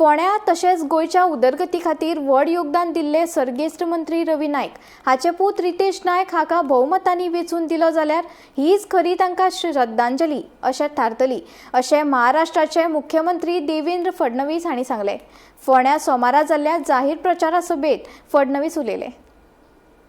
फोंड्या तशेंच गोंयच्या उदरगती खातीर व्हड योगदान दिल्ले सर्गेस्त मंत्री रवी नायक हाचे पूत रितेश नायक हाका भोवमतांनी वेंचून दिलो जाल्यार हीच खरी तांकां श्रद्धांजली अशें थारतली, अशें महाराष्ट्राचे मुख्यमंत्री देवेंद्र फडणवीस हांणी सांगलें. फोंड्या सोमारा जाल्ल्या जाहीर प्रचारा सभेत फडणवीस उलयले.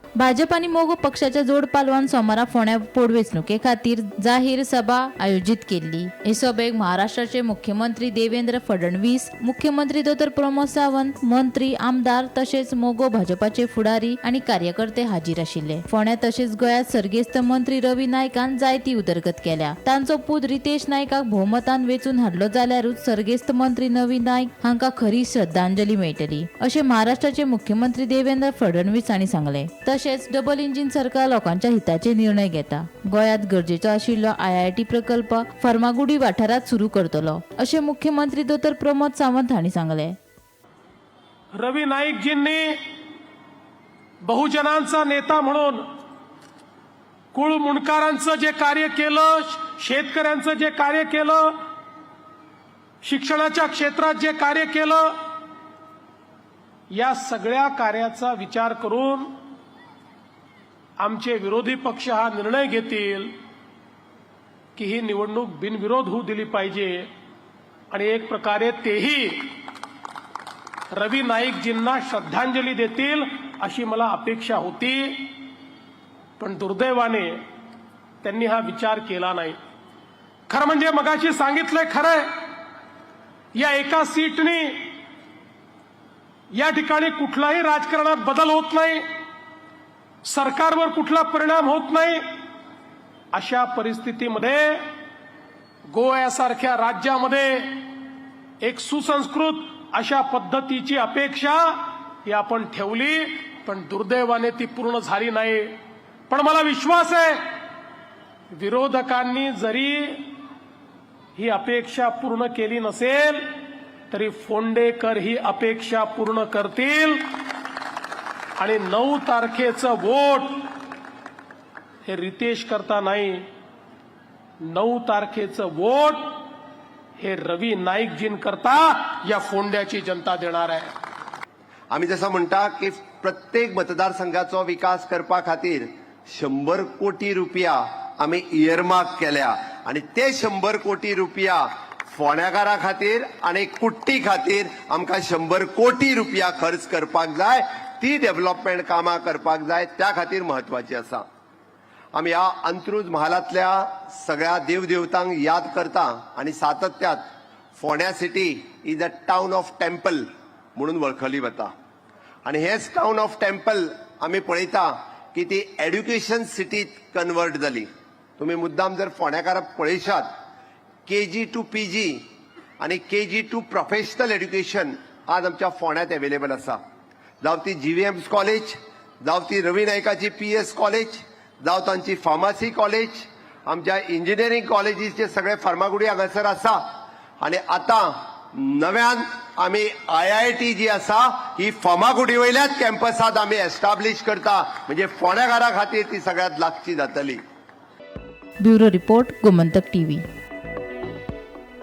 भाजप आनी मगो पक्षाच्या जोड पालवान सोमारा फोंड्या पोटवेंचणुके खातीर जाहीर सभा आयोजीत केल्ली. हे सभेक महाराष्ट्राचे मुख्यमंत्री देवेंद्र फडणवीस, मुख्यमंत्री दोतोर प्रमोद सावंत, मंत्री, आमदार तशेंच मगो भाजपाचे फुडारी आनी कार्यकर्ते हाजीर आशिल्ले. फोंड्या तशेंच गोंयांत सर्गेस्त मंत्री रवी नायकान जायती उदरगत केल्या. तांचो पूत रितेश नायकाक भोवमतान वेंचून हाडलो जाल्यारूच सर्गेस्त मंत्री रवी नायक हांकां खरी श्रद्धांजली मेळटली, अशें महाराष्ट्राचे मुख्यमंत्री देवेंद्र फडणवीस हांणी सांगलें. तशेंच डबल इंजिन सरकार लोकांच्या हिताचे निर्णय घेता. गोंयांत गरजेचो आशिल्लो आयआयटी प्रकल्प फर्मागुडी वाठारांत सुरू करतलो, अशें मुख्यमंत्री दोतोर प्रमोद सावंत हांणी सांगलें. रवी नाईकजींनी बहुजनांचा नेता म्हणून कुळ मुंडकारांचं जे कार्य केलं, शेतकऱ्यांचं जे कार्य केलं, शिक्षणाच्या क्षेत्रात जे कार्य केलं, या सगळ्या कार्याचा विचार करून आमचे विरोधी पक्ष हा निर्णय घेतील की ही निवडणूक बिनविरोध होऊ दिली पाहिजे आणि एक प्रकारे तेही रवी नाईकजींना श्रद्धांजली देतील, अशी मला अपेक्षा होती. पण दुर्दैवाने त्यांनी हा विचार केला नाही. खरं म्हणजे मगाशी सांगितलंय, खरंय, या एका सीटनी या ठिकाणी कुठलाही राजकारणात बदल होत नाही, सरकारवर कुठला परिणाम होत नाही. अशा परिस्थितीमध्ये गोव्यासारख्या राज्यामध्ये एक सुसंस्कृत अशा पद्धतीची अपेक्षा ही आपण ठेवली, पण दुर्दैवाने ती पूर्ण झाली नाही. पण मला विश्वास आहे, विरोधकांनी जरी ही अपेक्षा पूर्ण केली नसेल तरी फोंडेकर ही अपेक्षा पूर्ण करतील आणि 9 तारखेचं वोट हे रितेश करता नाही, 9 तारखेचं वोट हे रवी नाईकजींकरता या फोंड्याची जनता देणार आहे. आमी जसं म्हणटा की प्रत्येक मतदारसंघाचो विकास करपा खातीर 100 कोटी रुपया आमी इयरमार्क केल्या आनी ते 100 कोटी रुपया फोंड्याकारा खातीर आनी कुट्टी खातीर आमकां 100 कोटी रुपया खर्च करपाक जाय. ती डेव्हलपमेंट कामां करपाक जाय, त्या खातीर म्हत्वाची आसा. आमी ह्या अंत्रुज म्हालांतल्या सगळ्या देवदेवतांक याद करता आनी सातत्यात फोंड्या city is a town of temple म्हणून वळखली वता आनी हेच टावन ऑफ टेम्पल आमी पळयता की ती एड्युकेशन सिटीत कन्वर्ट जाली. तुमी मुद्दाम जर फोंड्याकार पळयशात, केजी टू पीजी आनी केजी टू प्रोफेशनल एड्युकेशन आज आमच्या फोंड्यात अवेलेबल आसा. जावं ती जीव्हीएम कॉलेज, जावं ती रवी नायकाची पीएस कॉलेज, जावं तांची फार्मासी कॉलेज, आमच्या इंजिनियरींग कॉलेजीचे सगळे फार्मागुडी हांगासर आसा आनी आतां नव्यान आमी आयआयटी जी आसा ही फार्मागुडी वयल्याच कॅम्पसात आमी एस्टाब्लीश करता, म्हणजे फोंड्याकारा खातीर ती सगळ्यात लागची जातली. Bureau report, Gomantak TV.